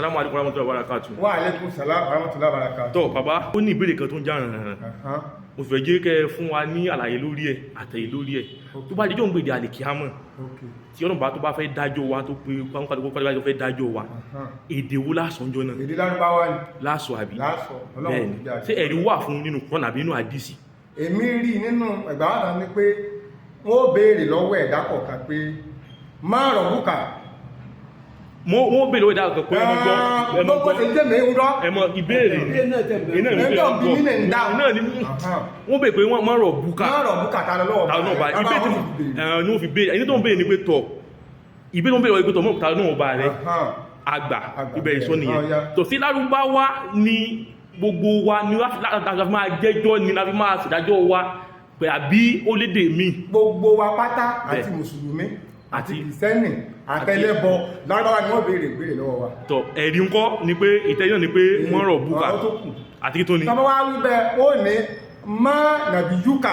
Assalamu alaikum warahmatullahi wabarakatuh. Wa alaikum salam wa rahmatullahi wa barakatuh. Tọ́ bàbá, ó ní ìbéèrè kan tó ń já rànràn. Mo fẹ́ jẹ́ kẹ́ ẹ fún wa ní àlàyé lórí ẹ̀, àtẹ̀yẹ lórí ẹ̀. Tó bá dijọ́ ń gbèdé àlìkíámọ̀, tí Ọlọ́run bá tó bá fẹ́ dájọ́ wa, tó pé kálukú tó fẹ́ dájọ́ wa, èdè wo lásán jọ náà? Èdè Lárúbáwá ni. Lásọ àbí? Lásọ. Ọlọ́run Bẹ́ẹ̀ni. ti dájú. Ṣé ẹ̀rí wà fún nínú Kùránì àbí nínú àdìsí? Èmi rí nínú ẹgbàá wà ní pé wọ́n ó béèrè lọ́wọ́ ẹ̀dá kọ̀ọ̀kan pé má rọ̀bùkà. Wọ́n béèrè lọ́wọ́ ẹ̀dá kan pé ẹ mọ gbọ́, ẹ mọ Gbogbo gbọ́. ṣe jẹ́ mi ń rọ́. Ẹ mọ ìbéèrè ni. Iná ní Ẹjọ́ bí mí ní dáhùn. Náà ni wọ́n béèrè pé wọ́n má rọ̀ bùkà. Má rọ̀bùkà ta lọ́wọ́ Ta náà bá rẹ̀. ìbéèrè tí ẹ̀ ní wọ́n fi béèrè. Ẹni tó ń béèrè ni pé tọ̀. Ìbéèrè tó ń béèrè wọ́n pé tọ̀ mọ́ ta náà bá rẹ̀. Àgbà Àgbà. Ibẹ̀ ìsọ nìyẹn. Ọ̀ya. Tò sí Lárúbáwá ni gbogbo wa ni láti máa jẹ́jọ́ ni láti máa ṣèdájọ́ wa pé àbí ó lédè míì? Gbogbo wa pátá, àti Bẹ́ẹ̀. mùsùlùmí àti Àti- kìrìsìtẹ́nì àtẹlẹ́bọ, Lárúbáwá ni wọ́n béèrè béèrè lọ́wọ́ wa. Tọ̀, ẹ̀rí ńkọ́ ni pé ìtẹ́jọ́ ni pé wọ́n rọ̀ búkà Ọ̀rọ̀ tó kù. àti kí tó ni. Tọ́bọ́ wá wí bẹ́ẹ̀, ó ní má nàbí yúkà,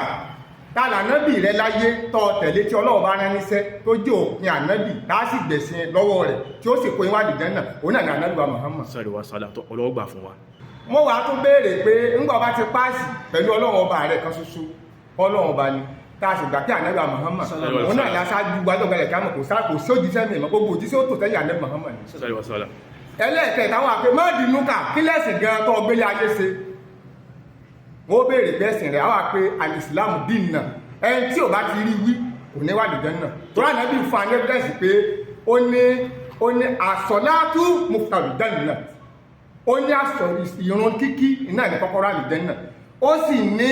ta lànábì rẹ láyé tọ́ tẹ̀lé tí Ọlọ́run bá rán níṣẹ́, tó jẹ́ òpin ànábì tá a sì gbẹ̀sìn lọ́wọ́ rẹ̀, tí ó sì kó iwájú jẹ́nà, òun náà ní ànábì wa Muhammad. Sọ̀rọ̀ wa sálà tọ́, Ọlọ́wọ́ gbà fún wa. Wọ́n wàá tún béèrè pé ńgbà bá ti páàsì pẹ̀lú Ọlọ́run ọba rẹ̀ kan ṣoṣo, Ọlọ́run ọba ni, tá a sì gbà pé ànábì wa Muhammad òun náà ní aṣáájú wa lọ́gbẹ̀rẹ̀ kí a mọ̀ kò sá kò sí òjíṣẹ́ mi mọ́, gbogbo òjíṣẹ́ ó tò tẹ́yìn ànábì Muhammad ni. Sọ̀rọ̀ wa sálà. Ẹlẹ́ẹ̀kẹta wà pé má dínú kà kí lẹ́sìn gan tó gbélé ayé ṣe. Wọ́n béèrè bẹ́sìn rẹ̀, àwọn pé alìsìlámù dínà. Ẹni tí ò bá ti rí wí kò ní wà lùjẹ́ náà tó rà náà bí fún àwọn evidence pé ó ní àsọ̀látú muftaru janna, ó ní àsọ ìrun kíkí iná ní kọ́kọ́rọ́ àlùjánnà. Ó sì ní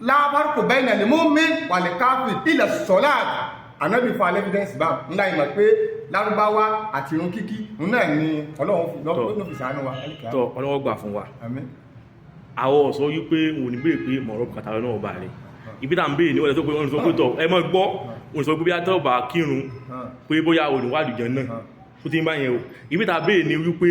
lábárùkù bẹ́ẹ̀ náà ni mú mi wà ní káfí ilẹ̀ sọ́láàtì. Ànábì fún àwọn evidence bá ńlá ìmọ̀ pé Lárúbáwá àti ìrun kíkí náà ni Ọlọ́run ló fi ṣàánú wa. Tọ́, Ọlọ́wọ́ gbà fún wa. Àmín. Àwọn ọ̀sọ́ wípé òun ní béèrè pé mọ̀rọ̀ bùkátà náà bá rẹ̀. Ibi tá à ń béèrè ní wọ́n sọ pé, wọ́n sọ pé tọ̀, ẹ mọ́ gbọ́, wọ́n sọ pé bí a bá kírun pé bóyá òun wà lùjẹ́ náà tó ti ń bá yẹn o. Ibi tá a béèrè ní wípé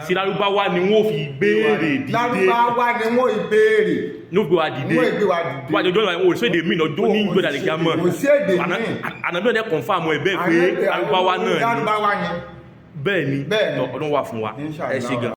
sí Lárúbáwá ni wọ́n fi béèrè dìde? Lárúbáwá ni wọ́n ìbéèrè. Ní ó gbé wa dìde. Wọ́n ìgbé wa dìde. Wájú ọjọ́ ìwọ̀n òṣèdè míì lọ́jọ́ ní ìgbé dàlẹ́ kíá mọ́. Kò sí èdè míì. Ànábì ọ̀dẹ́ confirm ẹ̀ bẹ́ẹ̀ pé Lárúbáwá náà ni. Lárúbáwá ni. Bẹ́ẹ̀ ni. Bẹ́ẹ̀ ni. Tọ́, Ọlọ́run wà fún wa. Inshallah. Ẹ ṣé gan.